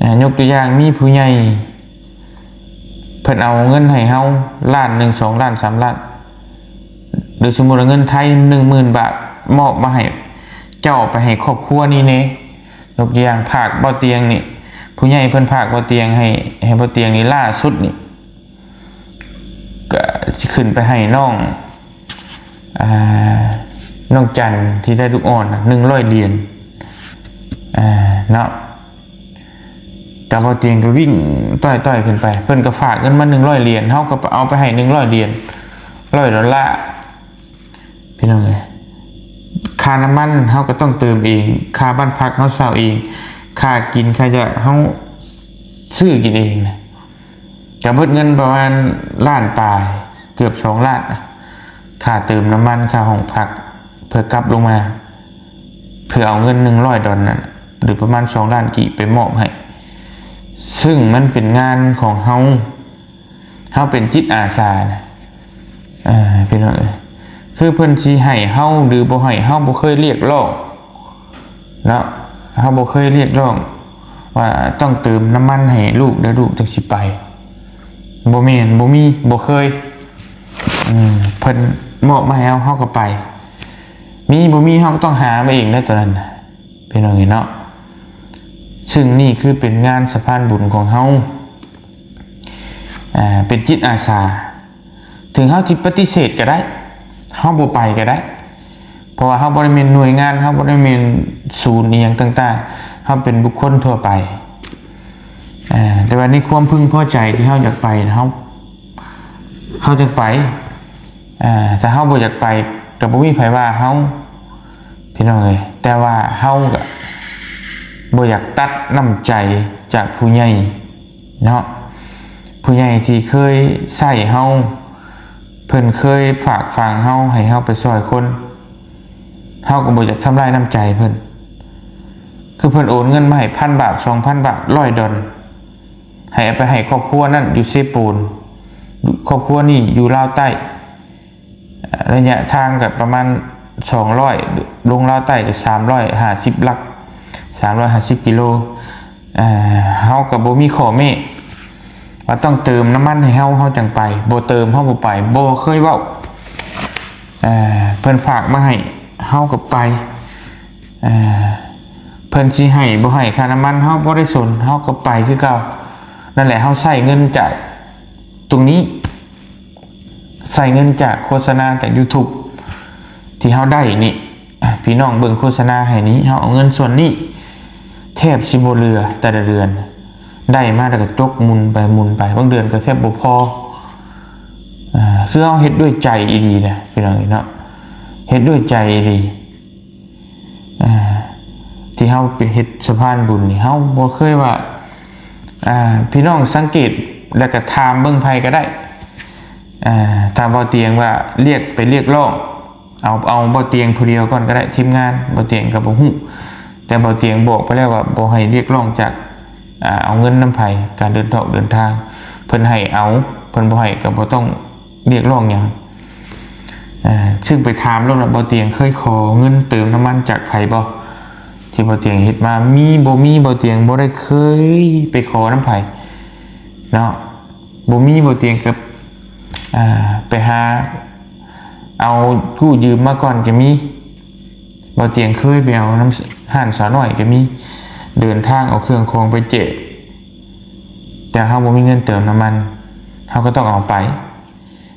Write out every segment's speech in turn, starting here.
ອ່າ ຍົກຕົວຢ່າງ ມີຜູ້ໃຫຍ່ເພິ່ນເອົາເງິນໃຫ້ເຮົາລ້ານໜຶ່ງ ສອງລ້ານ ສາມລ້ານ ໂດຍສົມມຸດວ່າເງິນໄທ ໜຶ່ງໝື່ນບາດ ມອບມາໃຫ້ເຈົ້າ ເອົາໄປໃຫ້ຄອບຄົວນີ້ແດ່. ຍົກຕົວຢ່າງ ຝາກເບົາຕຽງນີ້ ຜູ້ໃຫຍ່ເພິ່ນຝາກເບົາຕຽງໃຫ້ ໃຫ້ເບົາຕຽງນີ້ ລ່າສຸດນີ້ ກໍຊິຂຶ້ນໄປໃຫ້ນ້ອງ ອ່າ ນ້ອງຈັນທີ່ໄດ້ລູກອ່ອນນະ ໜຶ່ງຮ້ອຍຫຼຽນ ອ່າ ເນາະ. ກະເບົາຕຽງກໍວິ່ງຕ້ອຍໆຂຶ້ນໄປ ເພິ່ນກໍຝາກເງິນມາໜຶ່ງຮ້ອຍຫຼຽນ ເຮົາກໍເອົາໄປໃຫ້ໜຶ່ງຮ້ອຍຫຼຽນ ຮ້ອຍດອນລາ ພີ່ນ້ອງເອີຍ. ຄ່ານ້ຳມັນເຮົາກໍຕ້ອງເຕີມເອງ ຄ່າບ້ານພັກເຮົາເຊົ່າເອງ ຄ່າກິນຄ່າຢາກເຮົາຊື້ກິນເອງນະ ກະເບິດເງິນປະມານລ້ານປາຍ ເກືອບສອງລ້ານ ຄ່າເຕີມນ້ຳມັນ ຄ່າຫ້ອງພັກ ເພື່ອກັບລົງມາ ເພື່ອເອົາເງິນໜຶ່ງຮ້ອຍດອນນັ້ນ ຫຼືປະມານສອງລ້ານກີບໄປມອບໃຫ້ ຊຶ່ງມັນເປັນງານຂອງເຮົາ ເຮົາເປັນຈິດອາສານະ ເອີ ພີ່ນ້ອງເອີຍ ຄືເພິ່ນຊິໃຫ້ເຮົາ ຫຼືບໍ່ໃຫ້ ເຮົາບໍ່ເຄີຍຮຽກຮ້ອງເນາະ ເຮົາບໍ່ເຄີຍຮຽກຮ້ອງວ່າຕ້ອງເຕີມນ້ຳມັນໃຫ້ລູກເດີ ລູກຈັ່ງຊິໄປ ບໍ່ແມ່ນ ບໍ່ມີ ບໍ່ເຄີຍ ເພິ່ນມອບມາໃຫ້ເຮົາ ເຮົາກໍໄປ ມີບໍ່ມີເຮົາກໍຕ້ອງຫາມາເອງເດີ ຕົວນັ້ນນະ ພີ່ນ້ອງເອີຍເນາະ. ຊຶ່ງນີ້ຄືເປັນງານສະພານບຸນຂອງເຮົາ ອ່າ ເປັນຈິດອາສາ ເຖິງເຮົາຊິປະຕິເສດກໍໄດ້ ເຮົາບໍ່ໄປກໍໄດ້ ເພາະວ່າເຮົາບໍ່ໄດ້ແມ່ນໜ່ວຍງານ ເຮົາບໍ່ໄດ້ແມ່ນສູນອີ່ຫຍັງຕ່າງໆ ເຮົາເປັນບຸກຄົນທົ່ວໄປ ອ່າ ແຕ່ວ່າໃນຄວາມເພິ່ງພໍໃຈທີ່ເຮົາຢາກໄປ ເຮົາ ເຮົາຈັ່ງໄປ ອ່າ ຖ້າເຮົາບໍ່ຢາກໄປກໍບໍ່ມີໃຜວ່າເຮົາ ພີ່ນ້ອງເອີຍ ແຕ່ວ່າເຮົາກໍບໍ່ຢາກຕັດນ້ຳໃຈຈາກຜູ້ໃຫຍ່ເນາະ ຜູ້ໃຫຍ່ທີ່ເຄີຍໃຊ້ເຮົາ ເພິ່ນເຄີຍຝາກຝັງເຮົາໃຫ້ເຮົາໄປຊ່ອຍຄົນ ເຮົາກໍບໍ່ຢາກທຳລາຍນ້ຳໃຈເພິ່ນ ຄືເພິ່ນໂອນເງິນມາໃຫ້ພັນບາດ ສອງພັນບາດ ຮ້ອຍດອນ ໃຫ້ເອົາໄປໃຫ້ຄອບຄົວນັ້ນຢູ່ເຊໂປນ ຄອບຄົວນີ້ຢູ່ລາວໃຕ້ ໄລຍະທາງກໍປະມານສອງຮ້ອຍ ລົງລາວໃຕ້ກໍສາມຮ້ອຍຫ້າສິບຫຼັກ ສາມຮ້ອຍຫ້າສິບກິໂລ ເຮົາກໍບໍ່ມີຂໍ້ແມ້ວ່າຕ້ອງເຕີມນ້ຳມັນໃຫ້ເຮົາ ເຮົາຈັ່ງໄປ ບໍ່ເຕີມເຮົາບໍ່ໄປ ບໍ່ເຄີຍເວົ້າ ເພິ່ນຝາກມາໃຫ້ເຮົາກໍໄປ ເພິ່ນຊິໃຫ້ບໍ່ໃຫ້ຄ່ານ້ຳມັນ ເຮົາບໍ່ໄດ້ສົນ ເຮົາກໍໄປຄືເກົ່າ ນັ້ນແຫຼະ ເຮົາໃຊ້ເງິນຈາກຕົງນີ້ ໃຊ້ເງິນຈາກໂຄສະນາຈາກ YouTube ທີ່ເຮົາໄດ້ນີ້ ພີ່ນ້ອງເບິ່ງໂຄສະນາໃຫ້ນີ້ ເຮົາເອົາເງິນສ່ວນນີ້ແທບຊິບໍ່ເຫຼືອ ແຕ່ລະເດືອນໄດ້ມາແລ້ວກໍຕົກໝຸ່ນໄປໝຸ່ນໄປ ບາງເດືອນກໍແທບບໍ່ພໍ ອ່າ ຄືເຮົາເຮັດດ້ວຍໃຈອີ່ຫຼີນະ ພີ່ນ້ອງເອີຍເນາະ ເຮັດດ້ວຍໃຈອີ່ຫຼີ ອ່າ ທີ່ເຮົາໄປເຮັດສະພານບຸນນີ້ ເຮົາບໍ່ເຄີຍວ່າ ອ່າ ພີ່ນ້ອງສັງເກດ ແລ້ວກໍຖາມເບິ່ງໃຜກໍໄດ້ ອ່າ ຖາມເບົາຕຽງວ່າ ຮຽກ ໄປຮຽກຮ້ອງ ເອົາ ເອົາເບົາຕຽງຜູ້ດຽວກ່ອນກໍໄດ້ ທີມງານເບົາຕຽງກໍບໍ່ຮູ້ ແຕ່ເບົາຕຽງບອກໄປແລ້ວວ່າບໍ່ໃຫ້ຮຽກຮ້ອງຈາກ ອ່າ ເອົາເງິນນຳໃຜ ການເດີນທອກເດີນທາງ ເພິ່ນໃຫ້ເອົາ ເພິ່ນບໍ່ໃຫ້ກໍບໍ່ຕ້ອງຮຽກຮ້ອງຫຍັງ ເຊິ່ງໄປຖາມໂລດວ່າ ເບົາຕຽງເຄີຍຂໍເງິນເຕີມນ້ຳມັນຈາກໃຜບໍ່ ທີ່ເບົາຕຽງເຮັດມາ ມີບໍ່ມີ ເບົາຕຽງບໍ່ໄດ້ເຄີຍໄປຂໍນຳໃຜເນາະ ບໍ່ມີ ເບົາຕຽງກໍ ອ່າ ໄປຫາເອົາກູ້ຢືມມາກ່ອນກໍມີ ເບົາຕຽງເຄີຍໄປເອົານຳຮ້ານສາວນ້ອຍກໍມີ ເດີນທາງເອົາເຄື່ອງຂອງໄປແຈກ ແຕ່ເຮົາບໍ່ມີເງິນເຕີມນ້ຳມັນ ເຮົາກໍຕ້ອງເອົາໄປ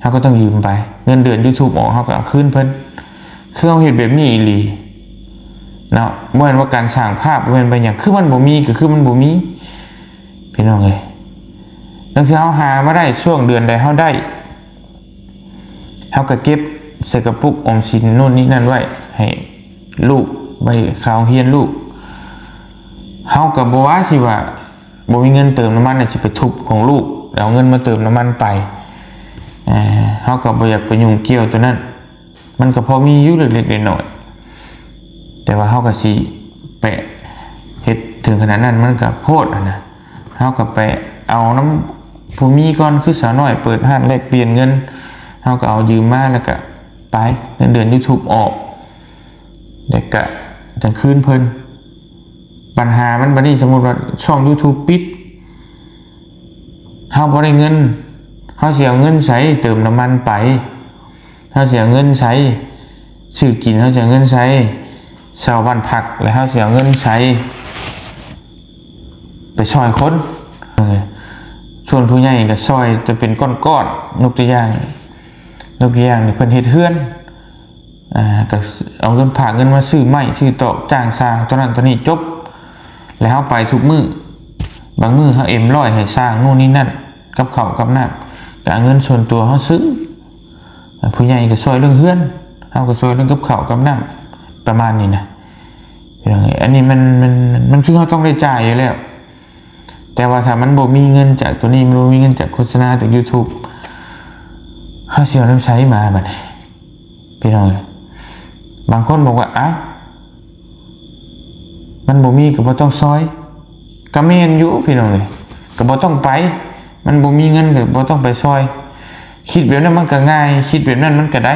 ເຮົາກໍຕ້ອງຢືມໄປ ເງິນເດືອນ YouTube ອອກ ເຮົາກໍເອົາຄືນເພິ່ນ ຄືເຮົາເຮັດແບບນີ້ອີ່ຫຼີເນາະ ບໍ່ແມ່ນວ່າການສ້າງພາບ ບໍ່ແມ່ນວ່າຫຍັງ ຄືມັນບໍ່ມີກໍຄືມັນບໍ່ມີ ພີ່ນ້ອງເອີຍ ຈັ່ງຊີ້ເຮົາຫາມາໄດ້ ຊ່ວງເດືອນໃດເຮົາໄດ້ ເຮົາກໍເກັບໃສ່ກະປຸກອອມສິນໂນ່ນນີ້ນັ້ນໄວ້ ໃຫ້ລູກ ໄວ້ຄ່າໂຮງຮຽນລູກ ເຮົາກໍບໍ່ວ່າຊິວ່າ ບໍ່ມີເງິນເຕີມນ້ຳມັນ ຊິໄປທຸບຂອງລູກ ແລ້ວເອົາເງິນມາເຕີມນ້ຳມັນໄປ ເຮົາກໍບໍ່ຢາກໄປຫຍຸ້ງກ່ຽວຕົວນັ້ນ ມັນກໍພໍມີຢູ່ເລັກໆນ້ອຍໆ ແຕ່ວ່າເຮົາກໍຊິໄປເຮັດເຖິງຂະໜາດນັ້ນ ມັນກໍໂພດຫັ້ນນະ ເຮົາກໍໄປເອົານຳຜູ້ມີກ່ອນ ຄືສາວນ້ອຍເປີດຮ້ານແລກປ່ຽນເງິນ ເຮົາກໍເອົາຢືມມາ ແລ້ວກໍໄປ ເງິນເດືອນ YouTube ອອກ ແລ້ວກະຈັ່ງຄືນເພິ່ນ ບັນຫາມັນບາດນີ້ ສົມມຸດວ່າຊ່ອງ YouTube ປິດ ເຮົາບໍ່ໄດ້ເງິນ ເຮົາຊິເອົາເງິນໃສເຕີມນ້ຳມັນໄປ? ເຮົາຊິເອົາເງິນໃສຊື້ກິນ? ເຮົາຊິເອົາເງິນໃສເຊົ່າບ້ານພັກ? ແລ້ວເຮົາຊິເອົາເງິນໃສໄປຊ່ອຍຄົນ? ສ່ວນຜູ້ໃຫຍ່ກໍຊ່ອຍແຕ່ເປັນກ້ອນໆ ຍົກຕົວຢ່າງ ຍົກຕົວຢ່າງນີ້ ເພິ່ນເຮັດເຮືອນ ອ່າ ກໍເອົາເງິນ ພາເງິນມາຊື້ໄມ້ ຊື້ຕອກ ຈ້າງຊ່າງ ຕົວນັ້ນຕົວນີ້ ຈົບ ແລ້ວເຮົາໄປທຸກມື້. ບາງມື້ເຮົາເອັມຮ້ອຍໃຫ້ຊ່າງ ໂນ່ນນີ້ນັ້ນ ກັບເຂົ້າກັບນ້ຳ ກໍເອົາເງິນສ່ວນຕົວເຮົາຊື້. ອ່າ ຜູ້ໃຫຍ່ກໍຊ່ອຍເລື່ອງເຮືອນ ເຮົາກໍຊ່ອຍເລື່ອງກັບເຂົ້າກັບນ້ຳ ປະມານນີ້ນະ ພີ່ນ້ອງເອີຍ. ອັນນີ້ມັນ ມັນ ມັນຄືເຮົາຕ້ອງໄດ້ຈ່າຍຢູ່ແລ້ວ. ແຕ່ວ່າຖ້າມັນບໍ່ມີເງິນຈາກຕົວນີ້ ມັນບໍ່ມີເງິນຈາກໂຄສະນາ ຈາກ YouTube ເຮົາຊິເອົານຳໃສມາບາດນີ້ ພີ່ນ້ອງເອີຍ? ບາງຄົນບອກວ່າ ອ້າວ ມັນບໍ່ມີກໍບໍ່ຕ້ອງຊ່ອຍ. ກໍແມ່ນຢູ່ ພີ່ນ້ອງເອີຍ ກໍບໍ່ຕ້ອງໄປ ມັນບໍ່ມີເງິນກໍບໍ່ຕ້ອງໄປຊ່ອຍ. ຄິດແບບນັ້ນມັນກໍງ່າຍ ຄິດແບບນັ້ນມັນກໍໄດ້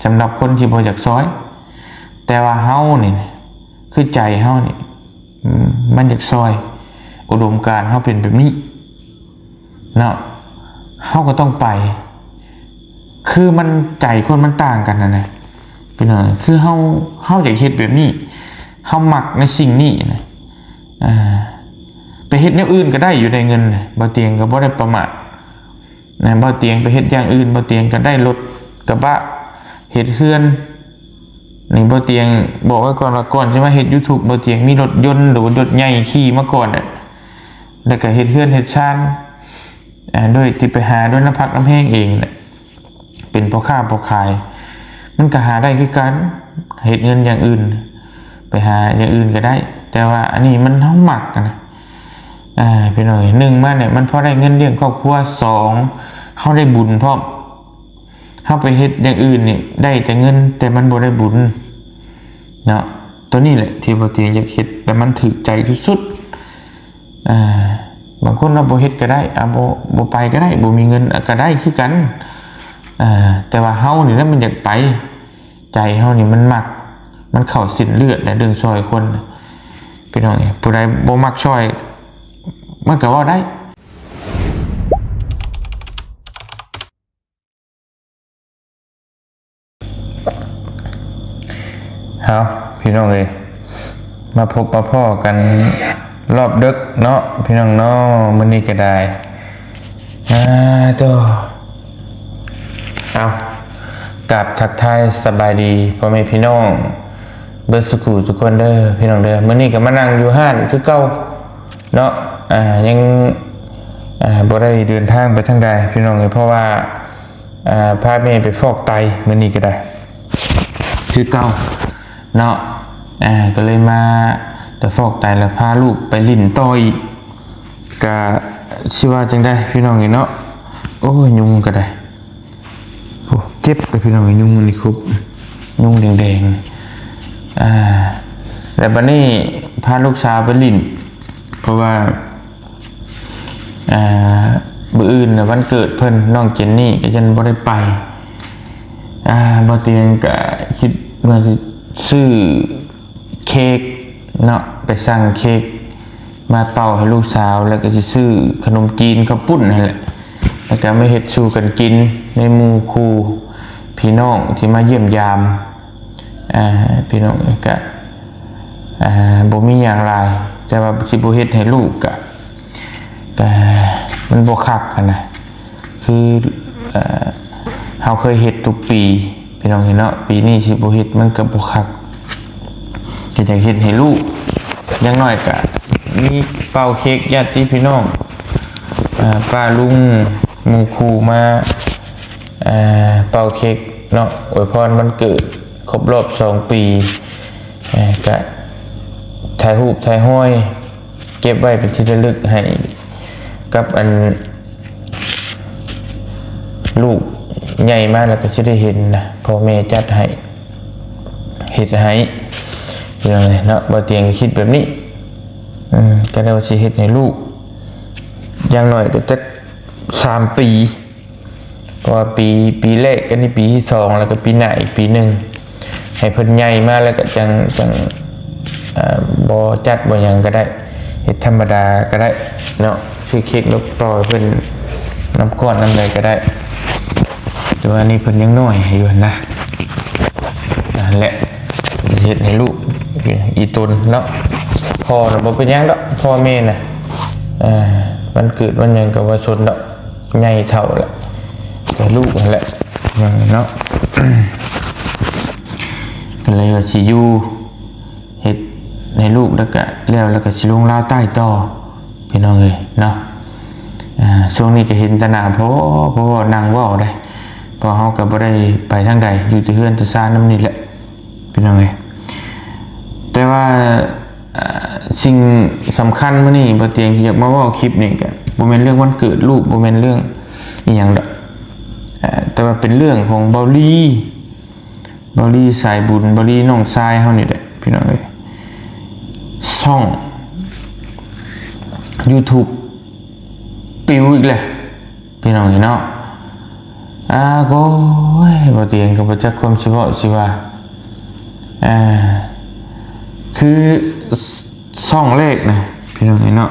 ສຳລັບຄົນທີ່ບໍ່ຢາກຊ່ອຍ. ແຕ່ວ່າເຮົານີ້ ຄືໃຈເຮົານີ້ ອືມ ມັນຢາກຊ່ອຍ ອຸດົມການເຮົາເປັນແບບນີ້ເນາະ ເຮົາກໍຕ້ອງໄປ. ຄືມັນ ໃຈຄົນມັນຕ່າງກັນຫັ້ນນະ ພີ່ນ້ອງ. ຄືເຮົາ ເຮົາຢາກເຮັດແບບນີ້ ເຮົາມັກໃນສິ່ງນີ້ນະ ອ່າ ໄປເຮັດແນວອື່ນກໍໄດ້ຢູ່ ໄດ້ເງິນນະ. ບ່າວຕຽງກໍບໍ່ໄດ້ປະໝາດ ນະ ບ່າວຕຽງໄປເຮັດຢ່າງອື່ນ ບ່າວຕຽງກໍໄດ້ລົດກະບະ ເຮັດເຮືອນ. ນີ້ບ່າວຕຽງບອກໄວ້ກ່ອນວ່າ ກ່ອນຊິມາເຮັດ YouTube ບ່າວຕຽງມີລົດຍົນ ຫຼືວ່າລົດໃຫຍ່ຂີ່ມາກ່ອນແຫຼະ ແລ້ວກໍເຮັດເຮືອນເຮັດຊານ ອ່າ ໂດຍທີ່ໄປຫາດ້ວຍນ້ຳພັກນ້ຳແຮງເອງແຫຼະ. ເປັນພໍ່ຄ້າພໍ່ຂາຍ ມັນກໍຫາໄດ້ຄືກັນ ເຮັດເງິນຢ່າງອື່ນ ໄປຫາຢ່າງອື່ນກໍໄດ້. ແຕ່ວ່າອັນນີ້ມັນ ເຮົາມັກນະ ອ່າ ພີ່ນ້ອງເອີຍ. ໜຶ່ງມານີ້ ມັນພໍໄດ້ເງິນລ້ຽງຄອບຄົວ, ສອງ ເຮົາໄດ້ບຸນພ້ອມ. ເຮົາໄປເຮັດຢ່າງອື່ນນີ້ ໄດ້ແຕ່ເງິນ ແຕ່ມັນບໍ່ໄດ້ບຸນເນາະ. ຕົວນີ້ແຫຼະທີ່ບ່າວຕຽງຢາກເຮັດ ແລະ ມັນຖືກໃຈສຸດໆ. ອ່າ ບາງຄົນວ່າບໍ່ເຮັດກໍໄດ້ ອ່າ ບໍ່ ບໍ່ໄປກໍໄດ້ ບໍ່ມີເງິນ ອ່າ ກໍໄດ້ຄືກັນ. ອ່າ ແຕ່ວ່າເຮົານີ້ແຫຼະມັນຢາກໄປ ໃຈເຮົານີ້ມັນມັກ ມັນເຂົ້າເສັ້ນເລືອດແຫຼະ ເລື່ອງຊ່ອຍຄົນ ພີ່ນ້ອງເອີຍ. ຜູ້ໃດບໍ່ມັກຊ່ອຍ ມັນກໍເວົ້າໄດ້. ເອົາ ພີ່ນ້ອງເອີຍ ມາພົບມາພໍ້ກັນລອບດຶກເນາະ ພີ່ນ້ອງເນາະ. ມື້ນີ້ກໍໄດ້ ອ່າ ໂທ້ ເອົາ ກາບທັກທາຍສະບາຍດີພໍ່ແມ່ພີ່ນ້ອງເບິດສຸຂູສຸຄົນເດີ ພີ່ນ້ອງເດີ. ມື້ນີ້ກໍມານັ່ງຢູ່ຮ້ານຄືເກົ່າເນາະ ອ່າ ຍັງ ອ່າ ບໍ່ໄດ້ເດີນທາງໄປທາງໃດ ພີ່ນ້ອງເອີຍ ເພາະວ່າ ອ່າ ພາແມ່ໄປຟອກໄຕ ມື້ນີ້ກໍໄດ້ຄືເກົ່າເນາະ. ອ່າ ກໍເລີຍມາແຕ່ຟອກໄຕ ແລ້ວພາລູກໄປຫຼິ້ນຕໍ່ອີກ ກະຊິວ່າຈັ່ງໃດ ພີ່ນ້ອງເອີຍເນາະ. ໂອ້ຍ ຍຸງກໍໄດ້ ໂອ້ ເຈັບເດີ ພີ່ນ້ອງເອີຍ ຍຸງອັນນີ້ຄຸບ ຍຸງແດງໆ. ອ່າ ແລ້ວບັດນີ້ພາລູກສາວໄປຫຼິ້ນ ເພາະວ່າ ອ່າ ມື້ອື່ນນະວັນເກີດເພິ່ນ ນ້ອງເຈນນີ້ກໍຍັງບໍ່ໄດ້ໄປ. ອ່າ ບ່າວຕຽງກໍຄິດວ່າຊິຊື້ເຄ້ກເນາະ ໄປສັ່ງເຄ້ກມາເປົ່າໃຫ້ລູກສາວ ແລ້ວກໍຊິຊື້ຂະໜົມຈີນ ເຂົ້າປຸ້ນຫັ້ນແຫຼະ ແລ້ວກໍມາເຮັດສູ່ກັນກິນໃນໝູ່ຄູ່ພີ່ນ້ອງທີ່ມາຢ້ຽມຢາມ. ອ່າ ພີ່ນ້ອງກໍ ອ່າ ບໍ່ມີຫຍັງຫຼາຍ ແຕ່ວ່າຊິບໍ່ເຮັດໃຫ້ລູກກະ ກະມັນບໍ່ຄັກຫັ້ນນະ ຄື ເອີ ເຮົາເຄີຍເຮັດທຸກປີ ພີ່ນ້ອງເນາະ ປີນີ້ຊິບໍ່ເຮັດມັນກໍບໍ່ຄັກ ກໍຢາກເຮັດໃຫ້ລູກ ຢ່າງໜ້ອຍກະມີເປົ່າເຄ້ກ ຍາດຕິພີ່ນ້ອງ ເອີ ປ້າລຸງ ໝູ່ຄູ່ມາ ເອີ ເປົ່າເຄ້ກເນາະ ອວຍພອນວັນເກີດຄົບຮອບສອງປີ ເອີ ກະຖ່າຍຮູບຖ່າຍຮອຍ ເກັບໄວ້ເປັນທີ່ລະລຶກໃຫ້ກັບອັນ ລູກໃຫຍ່ມາແລ້ວກໍຊິໄດ້ເຫັນນະ ພໍ່ແມ່ຈັດໃຫ້ ເຮັດໃຫ້ ພີ່ນ້ອງເອີຍເນາະ. ບ່າວຕຽງກໍຄິດແບບນີ້ ອືມ ກໍໄດ້ວ່າຊິເຮັດໃຫ້ລູກ ຢ່າງໜ້ອຍກໍຈັກສາມປີ ເພາະວ່າປີ ປີແລກ ອັນນີ້ປີທີສອງ ແລ້ວກໍປີໜ້າອີກປີໜຶ່ງ ໃຫ້ເພິ່ນໃຫຍ່ມາແລ້ວກໍຈັ່ງ ຈັ່ງ ບໍ່ຈັດບໍ່ຫຍັງກໍໄດ້ ເຮັດທຳມະດາກໍໄດ້ເນາະ ຊື້ເຄ້ກນົບຕໍ່ໃຫ້ເພິ່ນນຳກ້ອນນຳໃດກໍໄດ້ ແຕ່ວ່າອັນນີ້ເພິ່ນຍັງນ້ອຍຢູ່ຫັ້ນນະ ນັ້ນແຫຼະ ເຮັດໃຫ້ລູກອີ່ຕົນເນາະ ພໍ່ນະບໍ່ເປັນຫຍັງດອກ ພໍ່ແມ່ນະ ເອີ ວັນເກີດວັນຫຍັງກໍບໍ່ສົນດອກ ໃຫຍ່ເຖົ້າແຫຼະ ແຕ່ລູກຫັ້ນແຫຼະເນາະ ກໍເລີຍວ່າຊິຢູ່ ເຮັດໃຫ້ລູກແລ້ວກະແລ້ວ ແລ້ວກະຊິລົງລາວໃຕ້ຕໍ່ ພີ່ນ້ອງເອີຍເນາະ ອາ ຊ່ວງນີ້ກະເຫັນແຕ່ໜ້າພໍ່ ພໍ່ນັ່ງເວົ້າໄດ໋ ເພາະເຮົາກະບໍ່ໄດ້ໄປທາງໃດ ຢູ່ແຕ່ເຮືອນແຕ່ຊານນຳນີ້ແຫຼະ ພີ່ນ້ອງເອີຍ ແຕ່ວ່າ ອາ ສິ່ງສຳຄັນມື້ນີ້ ບ່າວຕຽງຢາກມາເວົ້າຄລິບນີ້ກະບໍ່ແມ່ນເລື່ອງວັນເກີດລູກ ບໍ່ແມ່ນເລື່ອງອີ່ຫຍັງດອກ ອາ ແຕ່ວ່າເປັນເລື່ອງຂອງບ່າວລີ ບ່າວລີສາຍບຸນ ບ່າວລີນ້ອງຊາຍເຮົານີ້ແຫຼະ ພີ່ນ້ອງເອີຍ ຊ່ອງຢູທູບປິວອີກແລ້ວ ພີ່ນ້ອງເອີຍເນາະ ອາ ໂອ້ຍ ບ່າວຕຽງກໍບໍ່ຈັກຄວາມຊິເວົ້າຊິວ່າ ອາ ຄື ຊ່ອງແລກນະ ພີ່ນ້ອງເອີຍເນາະ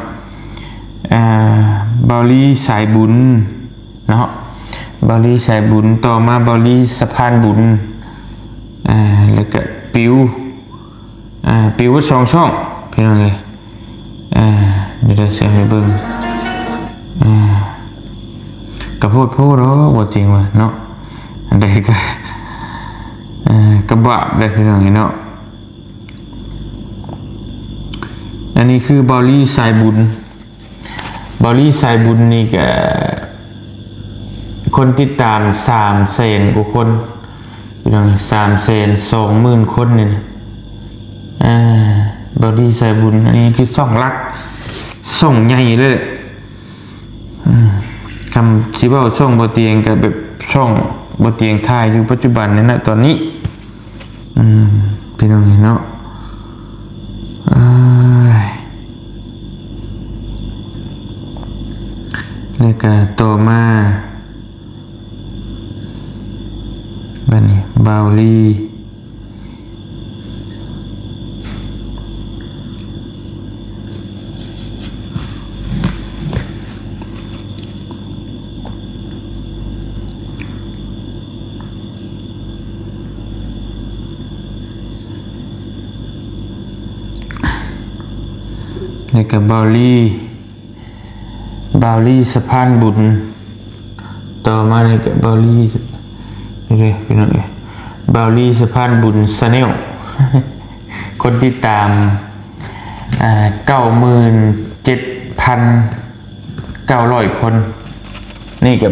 ອາ ບ່າວລີສາຍບຸນເນາະ ບ່າວລີສາຍບຸນ ຕໍ່ມາບ່າວລີສະພານບຸນ ອາ ແລ້ວກະປິວ ອາ ປິວເບິດສອງຊ່ອງ ພີ່ນ້ອງເອີຍ ອາ ດຽວເດີ ຊິໃຫ້ເບິ່ງ ອາ ກະໂພດໂພດດອກ ບໍ່ຈິງວ່າເນາະ ອັນໃດກະ ອາ ກະບາບເດີ ພີ່ນ້ອງເອີຍເນາະ ອັນນີ້ຄືບ່າວລີສາຍບຸນ ບ່າວລີສາຍບຸນນີ້ກະ ຄົນຕິດຕາມສາມແສນກວ່າຄົນ ພີ່ນ້ອງ ສາມແສນສອງໝື່ນຄົນນີ້ນະ ອາ ບ່າວລີສາຍບຸນ ອັນນີ້ຄືຊ່ອງຫຼັກ ຊ່ອງໃຫຍ່ເລີຍ ອາ ຄຳຊິເວົ້າຊ່ອງບ່າວຕຽງກະແບບຊ່ອງບ່າວຕຽງຖ່າຍຢູ່ປັດຈຸບັນນີ້ນະ ຕອນນີ້ ອືມ ພີ່ນ້ອງເອີຍເນາະ ເອີຍ ແລ້ວກະຕໍ່ມາ ບາດນີ້ ບ່າວລີ ແລ້ວກະບ່າວລີ ບ່າວລີສະພານບຸນ ຕໍ່ມານີ້ກະບ່າວລີ ນີ້ເດີພີ່ນ້ອງເອີຍ ບ່າວລີສະພານບຸນ Channel ຄົນຕິດຕາມ ອາ ເກົ້າໝື່ນເຈັດພັນເກົ້າຮ້ອຍຄົນ ນີ້ກະ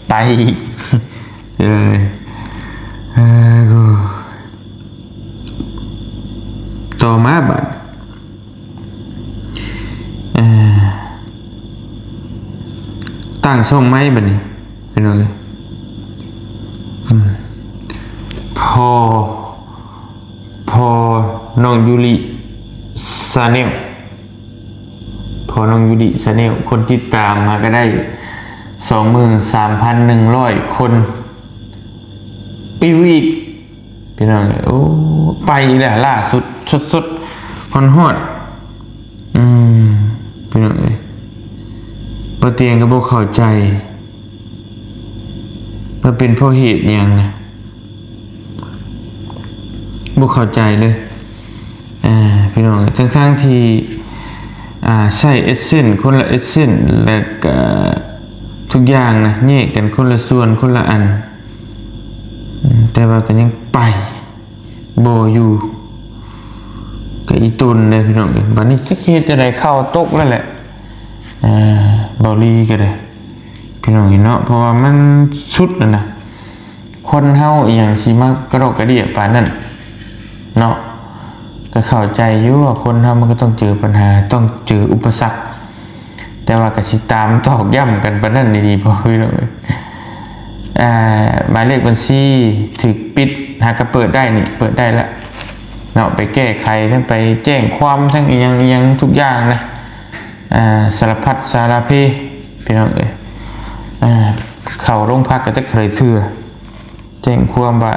ໄປອີກ ເອີ ເອີ ຕໍ່ມາບາດ ເອີ ຕັ້ງຊ່ອງໃໝ່ບາດນີ້ ພີ່ນ້ອງເອີຍ ອືມ ພໍ່ ພໍ່ນ້ອງຢູລິ Channel ພໍ່ນ້ອງຢູລິ Channel ຄົນຕິດຕາມຫາກະໄດ້ສອງໝື່ນສາມພັນໜຶ່ງຮ້ອຍຄົນ ປິວອີກ ພີ່ນ້ອງເອີຍ ໂອ້ ໄປອີກແລ້ວ ລ່າສຸດ ສົດໆ ຮ້ອນໆ ອືມ ພີ່ນ້ອງເອີຍ ບ່າວຕຽງກໍບໍ່ເຂົ້າໃຈ ວ່າເປັນເພາະເຫດຫຍັງນະ ບໍ່ເຂົ້າໃຈເລີຍ ອາ ພີ່ນ້ອງ ທັງໆທີ່ ອາ ໃຊ້ AdSense ຄົນລະ AdSense ແລ້ວກະທຸກຢ່າງນະ ແຍກກັນຄົນລະສ່ວນ ຄົນລະອັນ ອືມ ແຕ່ວ່າກໍຍັງໄປບໍ່ຢູ່ ກໍອີ່ຕົນເດ້ພີ່ນ້ອງເອີຍ ບາດນີ້ຈັກຊິເຮັດຈັ່ງໃດ ເຂົ້າຕົກແລ້ວແຫຼະ ເອີ ບ່າວລີກໍໄດ້ ພີ່ນ້ອງເອີຍເນາະ ເພາະວ່າມັນສຸດແລ້ວນະ ຄົນເຮົາອີ່ຫຍັງຊິມາກະດອກກະເດຍປານນັ້ນເນາະ ກໍເຂົ້າໃຈຢູ່ວ່າຄົນເຮົາມັນກໍຕ້ອງເຈີປັນຫາ ຕ້ອງເຈີອຸປະສັກ ແຕ່ວ່າກໍຊິຕາມຕອກຢ້ຳກັນປານນັ້ນອີ່ຫຼີບໍ່ ພີ່ນ້ອງເອີຍ ອາ ໝາຍເລກບັນຊີຖືກປິດ ຫາກະເປີດໄດ້ນີ້ ເປີດໄດ້ລະເນາະ ໄປແກ້ໄຂ ທັງໄປແຈ້ງຄວາມ ທັງອີ່ຫຍັງອີ່ຫຍັງທຸກຢ່າງນະ ອາ ສາລະພັດສາລະເພ ພີ່ນ້ອງເອີຍ ອາ ເຂົ້າໂຮງພັກກໍຈັກເທົ່າໃດເທື່ອ ແຈ້ງຄວາມວ່າ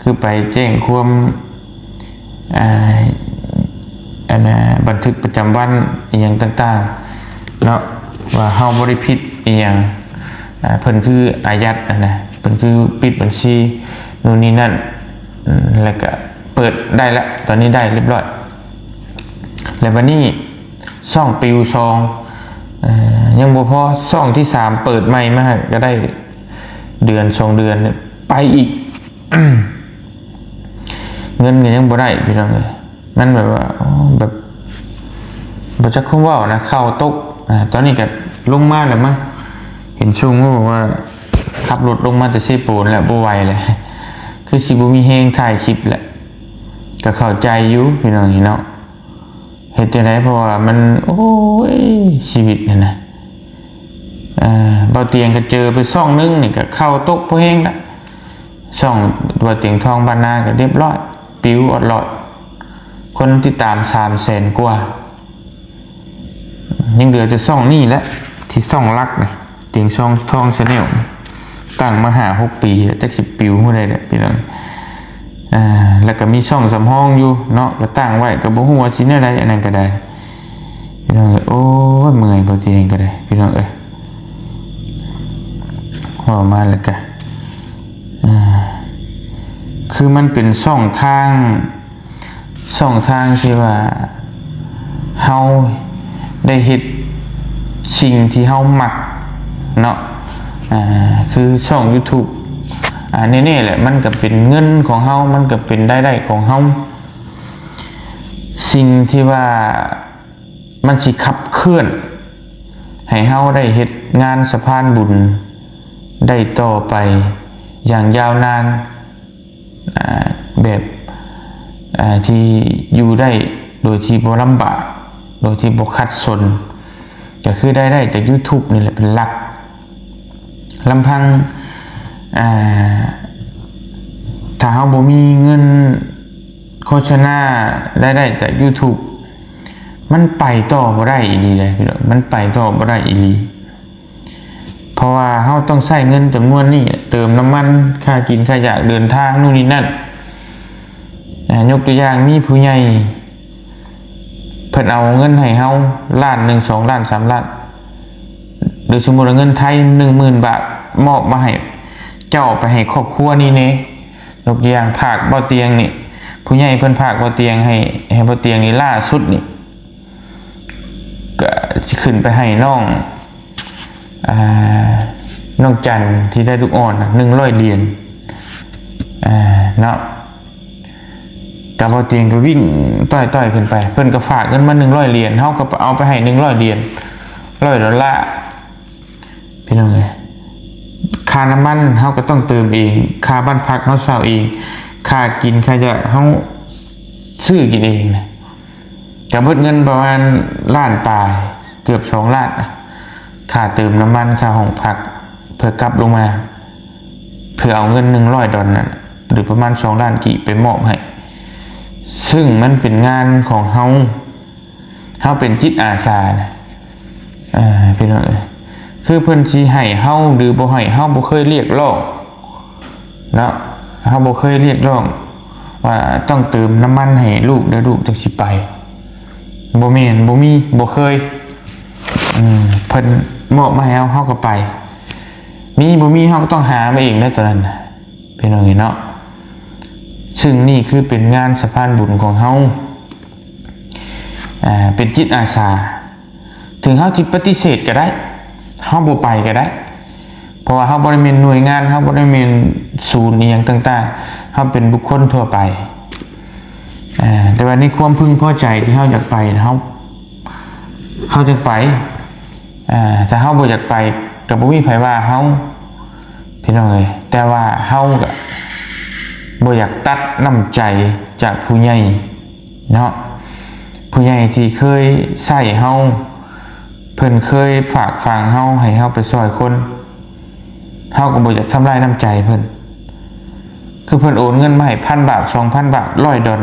ຄືໄປແຈ້ງຄວາມ ອາ ອັນນ່າ ບັນທຶກປະຈຳວັນອີ່ຫຍັງຕ່າງໆເນາະ ວ່າເຮົາບໍ່ໄດ້ຜິດອີ່ຫຍັງ ອ່າ ເພິ່ນຄືອາຍັດຫັ້ນນະ ເພິ່ນຄືປິດບັນຊີໂນ່ນນີ້ນັ້ນ ອືມ ແລ້ວກະເປີດໄດ້ລະ ຕອນນີ້ໄດ້ຮຽບຮ້ອຍ ແລ້ວບັດນີ້ຊ່ອງປິວສອງ ເອີ ຍັງບໍ່ພໍ ຊ່ອງທີສາມເປີດໃໝ່ມາກະໄດ້ເດືອນສອງເດືອນ ໄປອີກ ເງິນກະຍັງບໍ່ໄດ້ພີ່ນ້ອງເອີຍ ມັນແບບວ່າ ແບບ ບໍ່ຈັກຄວາມເວົ້ານະ ເຂົ້າຕົກ ອາ ຕອນນີ້ກະລົງມາແລ້ວມາ ເຫັນຊຸງວ່າ ຂັບລົດລົງມາແຕ່ເຊໂປນແລ້ວ ບໍ່ໄຫວແລ້ວ ຄືຊິບໍ່ມີແຮງຖ່າຍຄລິບແລ້ວ ກະເຂົ້າໃຈຢູ່ພີ່ນ້ອງເອີຍເນາະ ເຮັດຈັ່ງໃດ ເພາະວ່າມັນ ໂອ້ຍ ຊີວິດຫັ້ນນະ ເອີ ບ່າວຕຽງກະເຈີໄປຊ່ອງໜຶ່ງນີ້ກະເຂົ້າຕົກພໍແຮງລະ ຊ່ອງບ່າວຕຽງທອງບ້ານນາກະຮຽບຮ້ອຍ ປິວອອດລອດ ຄົນຕິດຕາມສາມແສນກວ່າ ຍັງເຫຼືອແຕ່ຊ່ອງນີ້ແຫຼະ ທີ່ຊ່ອງຫຼັກນະ ຕຽງທອງ ທອງ Channel ຕັ້ງມາຫ້າຫົກປີແລ້ວ ຈັກຊິປິວມື້ໃດແຫຼະພີ່ນ້ອງ ອ່າ ແລ້ວກະມີຊ່ອງສຳຮອງຢູ່ເນາະ ກະຕັ້ງໄວ້ ກະບໍ່ຮູ້ວ່າຊິແນວໃດ ອັນນັ້ນກະໄດ້ ພີ່ນ້ອງເອີຍ ໂອ້ຍ ເມື່ອຍ ບ່າວຕຽງກະໄດ້ ພີ່ນ້ອງເອີຍ ເວົ້າມາແລ້ວກະ ອ່າ ຄືມັນເປັນຊ່ອງທາງ ຊ່ອງທາງທີ່ວ່າເຮົາໄດ້ເຮັດສິ່ງທີ່ເຮົາມັກເນາະ ອ່າ ຄືຊ່ອງ YouTube ອ່າ ແນ່ໆແຫຼະ ມັນກະເປັນເງິນຂອງເຮົາ ມັນກະເປັນລາຍໄດ້ຂອງເຮົາ ສິ່ງທີ່ວ່າ ມັນຊິຂັບເຄື່ອນໃຫ້ເຮົາໄດ້ເຮັດງານສະພານບຸນໄດ້ຕໍ່ໄປຢ່າງຍາວນານ ອາ ແບບ ອາ ທີ່ຢູ່ໄດ້ໂດຍທີ່ບໍ່ລຳບາກ ໂດຍທີ່ບໍ່ຂັດສົນ ກະຄືລາຍໄດ້ຈາກ YouTube ນີ້ແຫຼະເປັນຫຼັກ. ລຳພັງ ອ່າ ຖ້າເຮົາບໍ່ມີເງິນໂຄສະນາລາຍໄດ້ຈາກ YouTube ມັນໄປຕໍ່ບໍ່ໄດ້ອີ່ຫຼີເດ້ ມັນໄປຕໍ່ບໍ່ໄດ້ອີ່ຫຼີ ເພາະວ່າເຮົາຕ້ອງໃຊ້ເງິນຈຳນວນນີ້ເຕີມນ້ຳມັນ ຄ່າກິນຄ່າຢາກ ເດີນທາງ ໂນ່ນນີ້ນັ້ນ ອາ ຍົກຕົວຢ່າງ ມີຜູ້ໃຫຍ່ ເພິ່ນເອົາເງິນໃຫ້ເຮົາລ້ານໜຶ່ງ ສອງລ້ານ ສາມລ້ານ ໂດຍສົມມຸດວ່າເງິນໄທໜຶ່ງໝື່ນບາດ ມອບມາໃຫ້ເຈົ້າ ເອົາໄປໃຫ້ຄອບຄົວນີ້ແດ່ ຍົກຕົວຢ່າງ ຝາກບ່າວຕຽງນີ້ ຜູ້ໃຫຍ່ເພິ່ນຝາກບ່າວຕຽງໃຫ້ ໃຫ້ບ່າວຕຽງນີ້ ລ່າສຸດນີ້ ກະຊິຂຶ້ນໄປໃຫ້ນ້ອງ ອ່າ ນ້ອງຈັນທີ່ໄດ້ລູກອ່ອນໜຶ່ງຮ້ອຍຫຼຽນ ອ່າ ເນາະ ກະບ່າວຕຽງກະວິ່ງຕ້ອຍໆຂຶ້ນໄປ ເພິ່ນກະຝາກເງິນມາໜຶ່ງຮ້ອຍຫຼຽນ ເຮົາກະເອົາໄປໃຫ້ໜຶ່ງຮ້ອຍຫຼຽນ ຮ້ອຍໂດລາ ພີ່ນ້ອງເອີຍ ຄ່ານ້ຳມັນເຮົາກະຕ້ອງເຕີມເອງ ຄ່າບ້ານພັກເຮົາເຊົ່າເອງ ຄ່າກິນຄ່າຢາກເຮົາຊື້ກິນເອງນະ ກະເບິດເງິນປະມານລ້ານປາຍ ເກືອບສອງລ້ານ ຄ່າເຕີມນ້ຳມັນ ຄ່າຫ້ອງພັກ ເພື່ອກັບລົງມາ ເພື່ອເອົາເງິນໜຶ່ງຮ້ອຍດອນນັ້ນ ຫຼືປະມານສອງລ້ານກີບໄປມອບໃຫ້ ຊຶ່ງມັນເປັນງານຂອງເຮົາ ເຮົາເປັນຈິດອາສານະ ເອີ ພີ່ນ້ອງເອີຍ ຄືເພິ່ນຊິໃຫ້ເຮົາ ຫຼືບໍ່ໃຫ້ ເຮົາບໍ່ເຄີຍຮຽກຮ້ອງ ເນາະ ເຮົາບໍ່ເຄີຍຮຽກຮ້ອງວ່າຕ້ອງເຕີມນ້ຳມັນໃຫ້ລູກເດີ ລູກຈັ່ງຊິໄປ ບໍ່ແມ່ນ ບໍ່ມີ ບໍ່ເຄີຍ ອືມ ເພິ່ນມອບມາໃຫ້ເຮົາ ເຮົາກະໄປ ມີບໍ່ມີເຮົາກະຕ້ອງຫາມາເອງເດີ ໂຕນັ້ນນະ ພີ່ນ້ອງເອີຍເນາະ ຊຶ່ງນີ້ຄືເປັນງານສະພານບຸນຂອງເຮົາ ອ່າ ເປັນຈິດອາສາ ເຖິງເຮົາຊິປະຕິເສດກະໄດ້ ເຮົາບໍ່ໄປກະໄດ້ ເພາະວ່າເຮົາບໍ່ໄດ້ແມ່ນໜ່ວຍງານ ເຮົາບໍ່ໄດ້ແມ່ນສູນອີ່ຫຍັງຕ່າງໆ ເຮົາເປັນບຸກຄົນທົ່ວໄປ ແຕ່ວ່າໃນຄວາມເພິ່ງພໍໃຈທີ່ເຮົາຢາກໄປ ເຮົາ ເຮົາຈຶ່ງໄປ ອ່າ ຖ້າເຮົາບໍ່ຢາກໄປກະບໍ່ມີໃຜວ່າເຮົາ ພີ່ນ້ອງເອີຍ ແຕ່ວ່າເຮົາກະບໍ່ຢາກຕັດນ້ຳໃຈຈາກຜູ້ໃຫຍ່ເນາະ ຜູ້ໃຫຍ່ທີ່ເຄີຍໃຊ້ເຮົາ ເພິ່ນເຄີຍຝາກຝັງເຮົາ ໃຫ້ເຮົາໄປຊ່ອຍຄົນ ເຮົາກະບໍ່ຢາກທຳລາຍນ້ຳໃຈເພິ່ນ ຄືເພິ່ນໂອນເງິນມາໃຫ້ພັນບາດ ສອງພັນບາດ ຮ້ອຍດອນ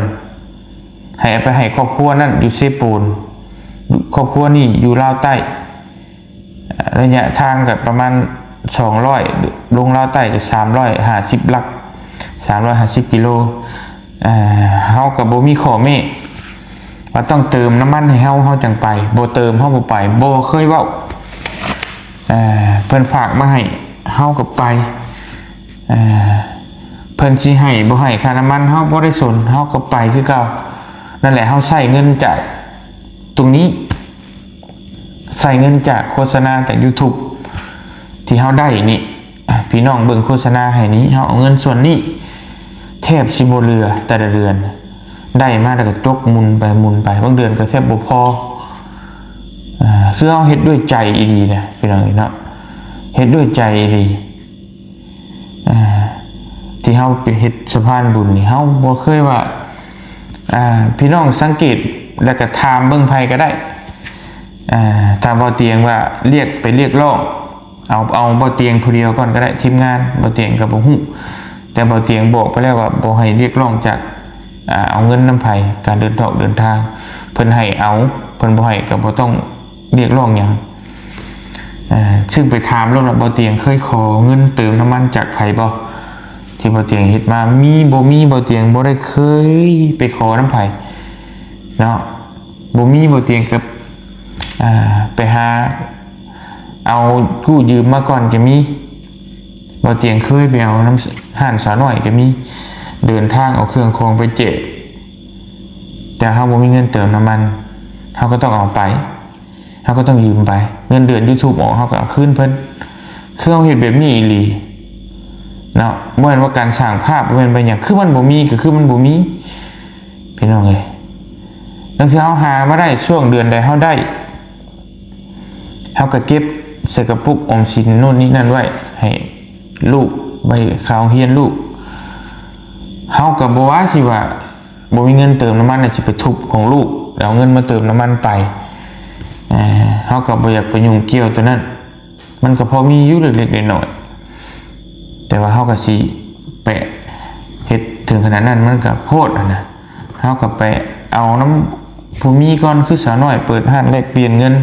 ໃຫ້ເອົາໄປໃຫ້ຄອບຄົວນັ້ນຢູ່ເຊໂປນ ຄອບຄົວນີ້ຢູ່ລາວໃຕ້ ໄລຍະທາງກະປະມານສອງຮ້ອຍ ລົງລາວໃຕ້ກະສາມຮ້ອຍຫ້າສິບຫຼັກ ສາມຮ້ອຍຫ້າສິບກິໂລ ເຮົາກະບໍ່ມີຂໍ້ແມ້ ເ ວ່າຕ້ອງເຕີມນ້ຳມັນໃຫ້ເຮົາ ເຮົາຈັ່ງໄປ, ບໍ່ເຕີມເຮົາບໍ່ໄປ, ບໍ່ເຄີຍເວົ້າ. ເອີ ເພິ່ນຝາກມາໃຫ້ ເຮົາກໍໄປ. ເອີ ເພິ່ນຊິໃຫ້ບໍ່ໃຫ້ຄ່ານ້ຳມັນ ເຮົາບໍ່ໄດ້ສົນ, ເຮົາກໍໄປຄືເກົ່າ. ນັ້ນແຫຼະ ເຮົາໃຊ້ເງິນຈາກຕົງນີ້ ໃຊ້ເງິນຈາກໂຄສະນາຈາກ YouTube ທີ່ເຮົາໄດ້ນີ້, ພີ່ນ້ອງເບິ່ງໂຄສະນາໃຫ້ນີ້, ເຮົາເອົາເງິນສ່ວນນີ້ແທບຊິບໍ່ເຫຼືອ. ແຕ່ລະເດືອນໄດ້ມາແລ້ວກໍຕົກໝຸນໄປໝຸນໄປ, ບາງເດືອນກໍແທບບໍ່ພໍ. ເອີ ຄືເຮົາເຮັດດ້ວຍໃຈອີ່ຫຼີນະ ພີ່ນ້ອງເອີຍເນາະ, ເຮັດດ້ວຍໃຈອີ່ຫຼີ. ອ່າ ທີ່ເຮົາໄປເຮັດສະພານບຸນນີ້ ເຮົາບໍ່ເຄີຍວ່າ ອ່າ ພີ່ນ້ອງສັງເກດ ແລ້ວກໍຖາມເບິ່ງໃຜກໍໄດ້. ອ່າ ຖ້າບໍ່ຕຽງວ່າລຽກ ໄປລຽກຮ້ອງ ເອົາ ເອົາບໍ່ຕຽງຜູ້ດຽວກ່ອນກໍໄດ້, ທີມງານບໍ່ຕຽງກໍບໍ່ຮູ້. ແຕ່ບໍ່ຕຽງບອກໄປແລ້ວວ່າບໍ່ໃຫ້ລຽກຮ້ອງຈາກ ອ່າ ເອົາເງິນນຳໃຜ, ການເດີນທອກເດີນທາງ ເພິ່ນໃຫ້ເອົາ, ເພິ່ນບໍ່ໃຫ້ກໍບໍ່ຕ້ອງລຽກຮ້ອງຫຍັງ. ເອີ ຊຶ່ງໄປຖາມໂລດວ່າ ບໍ່ຕຽງເຄີຍຂໍເງິນເຕີມນ້ຳມັນຈາກໃຜບໍ່? ທີ່ບໍ່ຕຽງເຮັດມາ ມີບໍ່ມີ ບໍ່ຕຽງບໍ່ໄດ້ເຄີຍໄປຂໍນຳໃຜເນາະ. ບໍ່ມີ ບໍ່ຕຽງກໍ ອ່າ ໄປຫາເອົາກູ້ຢືມມາກ່ອນກໍມີ. ບໍ່ຕຽງເຄີຍໄປເອົານຳຮ້ານສາວນ້ອຍກໍມີ, ເດີນທາງເອົາເຄື່ອງຂອງໄປແຈກ, ແຕ່ເຮົາບໍ່ມີເງິນເຕີມນ້ຳມັນ ເຮົາກໍຕ້ອງເອົາໄປ, ເຮົາກໍຕ້ອງຢືມໄປ. ເງິນເດືອນ YouTube ອອກ ເຮົາກໍເອົາຄືນເພິ່ນ. ຄືເຮົາເຮັດແບບນີ້ອີ່ຫຼີເນາະ, ບໍ່ແມ່ນວ່າການສ້າງພາບ, ບໍ່ແມ່ນວ່າຫຍັງ, ຄືມັນບໍ່ມີກໍຄືມັນບໍ່ມີ ພີ່ນ້ອງເອີຍ. ບາງເທື່ອເຮົາຫາມາໄດ້ ຊ່ວງເດືອນໃດເຮົາໄດ້ ເຮົາກໍເກັບໃສ່ກະປຸກອອມສິນໂນ່ນນີ້ນັ້ນໄວ້ໃຫ້ລູກ, ໄວ້ຄ່າໂຮງຮຽນລູກ. ເຮົາກໍບໍ່ວ່າຊິວ່າບໍ່ມີເງິນເຕີມນ້ຳມັນ ຊິໄປທຸບຂອງລູກ ແລ້ວເອົາເງິນມາເຕີມນ້ຳມັນໄປ. ເອີ ເຮົາກໍບໍ່ຢາກໄປຫຍຸ້ງກ່ຽວຕົວນັ້ນ. ມັນກໍພໍມີຢູ່ເລັກໆນ້ອຍໆ, ແຕ່ວ່າເຮົາກໍຊິໄປເຮັດເຖິງຂະໜາດນັ້ນ ມັນກໍໂພດຫັ້ນນະ. ເຮົາກໍໄປເອົານຳຜູ້ມີກ່ອນ, ຄືສາວນ້ອຍເປີດຮ້ານແລກປ່ຽນເງິນ,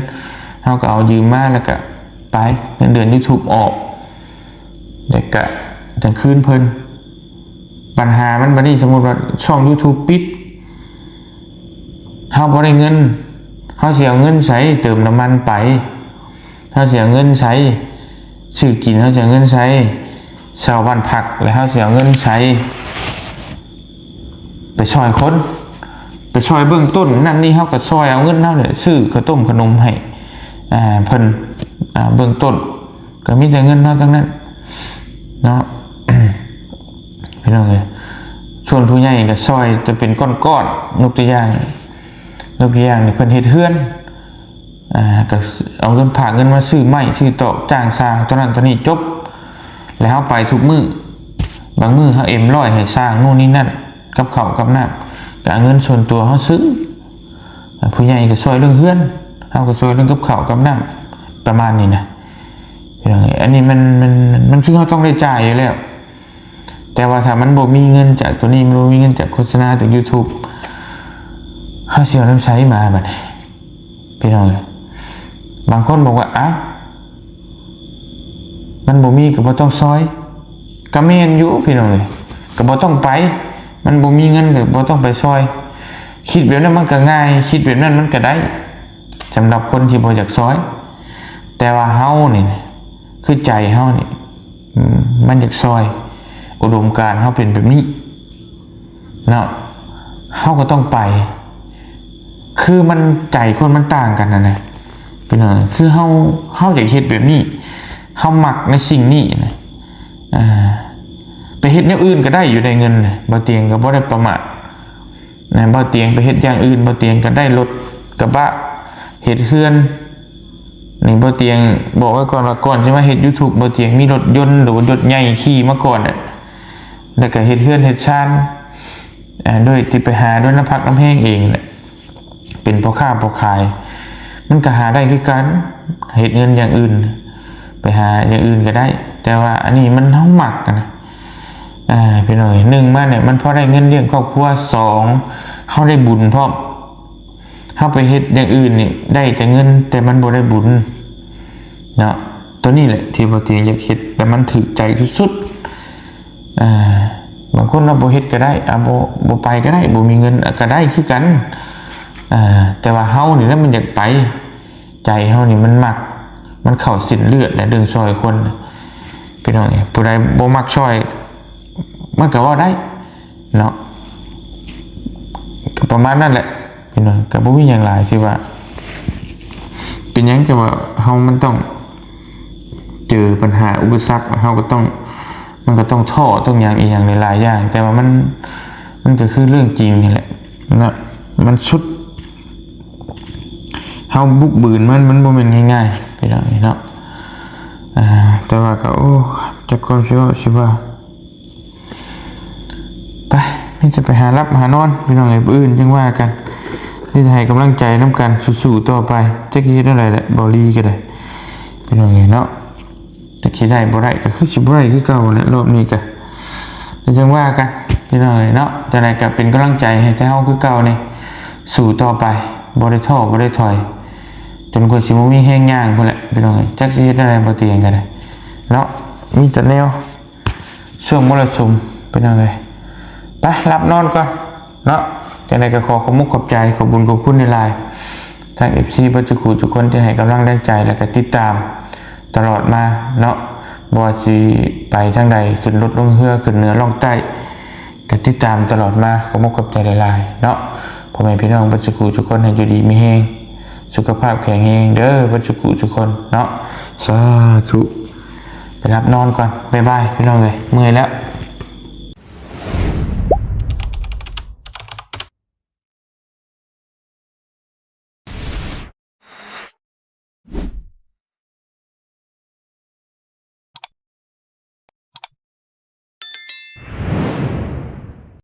ເຮົາກໍເອົາຢືມມາ ແລ້ວກໍໄປ ເງິນເດືອນ YouTube ອອກ ແລ້ວກໍຈັ່ງຄືນເພິ່ນ. ບັນຫາມັນບັດນີ້ ສົມມຸດວ່າຊ່ອງ YouTube ປິດ, ເຮົາບໍ່ໄດ້ເງິນ, ເຮົາຊິເອົາເງິນໃສເຕີມນ້ຳມັນໄປ? ເຮົາຊິເອົາເງິນໃສຊື້ກິນ? ເຮົາຊິເອົາເງິນໃສເຊົ່າບ້ານພັກ? ແລ້ວເຮົາຊິເອົາເງິນໃສໄປຊ່ອຍຄົນ, ໄປຊ່ອຍເບື້ອງຕົ້ນນັ້ນນີ້? ເຮົາກໍຊ່ອຍເອົາເງິນເຮົານີ້ແຫຼະ ຊື້ເຂົ້າຕົ້ມຂະໜົມໃຫ້ ອ່າ ເພິ່ນ ອ່າ ເບື້ອງຕົ້ນ, ກໍມີແຕ່ເງິນເຮົາທັງນັ້ນເນາະ ພີ່ນ້ອງເອີຍ. ສ່ວນຜູ້ໃຫຍ່ກໍຊ່ອຍແຕ່ເປັນກ້ອນໆ, ຍົກຕົວຢ່າງ ຍົກຕົວຢ່າງນີ້ ເພິ່ນເຮັດເຮືອນ ອ່າ ກໍເອົາເງິນ ພາເງິນມາຊື້ໄມ້ຊື້ຕອກ ຈ້າງຊ່າງຕົວນັ້ນຕົວນີ້ ຈົບ. ແລ້ວເຮົາໄປທຸກມື້, ບາງມື້ເຮົາເອັມຮ້ອຍໃຫ້ຊ່າງໂນ່ນນີ້ນັ້ນ ກັບເຂົ້າກັບນ້ຳ, ກໍເອົາເງິນສ່ວນຕົວເຮົາຊື້. ອ່າ ຜູ້ໃຫຍ່ກໍຊ່ວຍເລື່ອງເຮືອນ, ເຮົາກໍຊ່ວຍເລື່ອງກັບເຂົ້າກັບນ້ຳ ປະມານນີ້ນະ ພີ່ນ້ອງເອີຍ. ອັນນີ້ມັນ ມັນ ມັນຄືເຮົາຕ້ອງໄດ້ຈ່າຍຢູ່ແລ້ວ. ແຕ່ວ່າຖ້າມັນບໍ່ມີເງິນຈາກຕົວນີ້, ມັນບໍ່ມີເງິນຈາກໂຄສະນາຈາກ YouTube, ເຮົາຊິເອົານຳໃສມາບັດນີ້ ພີ່ນ້ອງເອີຍ? ບາງຄົນບອກວ່າ ອ້າວ ມັນບໍ່ມີກໍບໍ່ຕ້ອງຊ່ອຍ. ກໍແມ່ນຢູ່ ພີ່ນ້ອງເອີຍ, ກໍບໍ່ຕ້ອງໄປ, ມັນບໍ່ມີເງິນກໍບໍ່ຕ້ອງໄປຊ່ອຍ. ຄິດແບບນັ້ນມັນກໍງ່າຍ, ຄິດແບບນັ້ນມັນກໍໄດ້ ສຳລັບຄົນທີ່ບໍ່ຢາກຊ່ອຍ. ແຕ່ວ່າເຮົານີ້ ຄືໃຈເຮົານີ້ ອືມ ມັນຢາກຊ່ອຍ, ອຸດົມການເຮົາເປັນແບບນີ້ເນາະ, ເຮົາກໍຕ້ອງໄປ. ຄືມັນ ໃຈຄົນມັນຕ່າງກັນນະ ພີ່ນ້ອງ. ຄືເຮົາ ເຮົາຢາກເຮັດແບບນີ້, ເຮົາມັກໃນສິ່ງນີ້ນະ. ອ່າ ໄປເຮັດແນວອື່ນກໍໄດ້ຢູ່ ໄດ້ເງິນນະ, ບໍ່ຕຽງກໍບໍ່ໄດ້ປະໝາດນະ. ບໍ່ຕຽງໄປເຮັດຢ່າງອື່ນ, ບໍ່ຕຽງກໍໄດ້ລົດກະບະ ເຮັດເຮືອນ. ນີ້ບໍ່ຕຽງບອກໄວ້ກ່ອນວ່າ ກ່ອນຊິມາເຮັດ YouTube ບໍ່ຕຽງມີລົດຍົນ ຫຼືວ່າລົດໃຫຍ່ຂີ່ມາກ່ອນແຫຼະ, ແລ້ວກໍເຮັດເຮືອນເຮັດຊານ ໂດຍທີ່ໄປຫາດ້ວຍນ້ຳພັກນ້ຳແຮງເອງແຫຼະ, ເປັນພໍ່ຄ້າພໍ່ຂາຍ ມັນກໍຫາໄດ້ຄືກັນ. ເຮັດເງິນຢ່າງອື່ນ ໄປຫາຢ່າງອື່ນກໍໄດ້, ແຕ່ວ່າອັນນີ້ມັນ ເຮົາມັກນະ ພີ່ນ້ອງເອີຍ. ໜຶ່ງມານີ້ ມັນພໍໄດ້ເງິນລ້ຽງຄອບຄົວ, ສອງ ເຮົາໄດ້ບຸນພ້ອມ. ເຮົາໄປເຮັດຢ່າງອື່ນນີ້ ໄດ້ແຕ່ເງິນ ແຕ່ມັນບໍ່ໄດ້ບຸນເນາະ. ຕົວນີ້ແຫຼະທີ່ບໍ່ຕຽງຢາກເຮັດ ແລະມັນຖືກໃຈສຸດໆ. ອ່າ ບາງຄົນເຮົາບໍ່ເຮັດກໍໄດ້, ອ່າ ບໍ່ ບໍ່ໄປກໍໄດ້, ບໍ່ມີເງິນ ອ່າ ກໍໄດ້ຄືກັນ. ອ່າ ແຕ່ວ່າເຮົານີ້ແຫຼະມັນຢາກໄປ ໃຈເຮົານີ້ມັນມັກ ມັນເຂົ້າເສັ້ນເລືອດແຫຼະ ເລື່ອງຊ່ອຍຄົນ ພີ່ນ້ອງເອີຍ. ຜູ້ໃດບໍ່ມັກຊ່ອຍ ມັນກໍເວົ້າໄດ້ເນາະ ກໍປະມານນັ້ນແຫຼະ ພີ່ນ້ອງ. ກໍບໍ່ມີຫຍັງຫຼາຍທີ່ວ່າ ເປັນຫຍັງກໍວ່າເຮົາມັນຕ້ອງເຈີບັນຫາອຸປະສັກ ເຮົາກໍຕ້ອງ ມັນກໍຕ້ອງທໍ້ຕ້ອງຫຍັງອີ່ຫຍັງຫຼາຍໆຢ່າງ ແຕ່ວ່າມັນ ມັນກໍຄືເລື່ອງຈິງຫັ້ນແຫຼະເນາະ. ມັນສຸດ ເຮົາບຸກບືນມັນ ມັນບໍ່ແມ່ນງ່າຍໆ ພີ່ນ້ອງເອີຍເນາະ. ອ່າ ແຕ່ວ່າກໍ ໂອ້ ຈັກຄວາມຊິເວົ້າຊິວ່າ ໄປ ມີແຕ່ໄປຫາຫຼັບຫານອນ ພີ່ນ້ອງເອີຍ. ມື້ອື່ນຈັ່ງວ່າກັນ ມີແຕ່ໃຫ້ກຳລັງໃຈນຳກັນ ສູ້ໆຕໍ່ໄປ. ຈັກຊິເຮັດແນວໃດແຫຼະ ເບົາຫຼີກໍໄດ້ ພີ່ນ້ອງເອີຍເນາະ. ຈັກຊິໄດ້ບໍ່ໄດ້ ກໍຄືຊິບໍ່ໄດ້ຄືເກົ່າແຫຼະ ຮອບນີ້ກໍ ແລ້ວຈັ່ງວ່າກັນ ພີ່ນ້ອງເອີຍເນາະ. ຈັ່ງໃດກໍເປັນກຳລັງໃຈໃຫ້ແຕ່ເຮົາຄືເກົ່ານີ້ ສູ້ຕໍ່ໄປ ບໍ່ໄດ້ທໍ້ ບໍ່ໄດ້ຖອຍ ຈົນກວ່າຊິບໍ່ມີແຮງຍ່າງພຸ້ນແຫຼະ ພີ່ນ້ອງເອີຍ. ຈັກຊິເຮັດແນວໃດ ບໍ່ຕຽງກໍໄດ້ເນາະ ມີແຕ່ແນວ ຊ່ວງມໍລະສຸມ ພີ່ນ້ອງເອີຍ. ໄປ ຫຼັບນອນກ່ອນເນາະ. ຈັ່ງໃດກໍຂໍຂອບມຸກຂອບໃຈ ຂອບບຸນຂອບຄຸນຫຼາຍໆ ທັງເອັຟຊີເບິດທຸກຜູ້ທຸກຄົນທີ່ໃຫ້ກຳລັງແຮງໃຈ ແລະກໍຕິດຕາມຕະຫຼອດມາເນາະ. ບໍ່ວ່າຊິໄປທາງໃດ ຂຶ້ນລົດລົງເຮືອ ຂຶ້ນເໜືອລ່ອງໃຕ້ ກໍຕິດຕາມຕະຫຼອດມາ ຂອບມຸກຂອບໃຈຫຼາຍໆເນາະ. ພໍ່ແມ່ພີ່ນ້ອງເບິດທຸກຜູ້ທຸກຄົນ ໃຫ້ຢູ່ດີມີແຮງ ສຸຂະພາບແຂງແຮງເດີ ເບິດທຸກຜູ້ທຸກຄົນເນາະ. ສາທຸ. ໄປຫຼັບນອນກ່ອນ ບາຍບາຍ ພີ່ນ້ອງເອີຍ ເມື່ອຍແລ້ວ.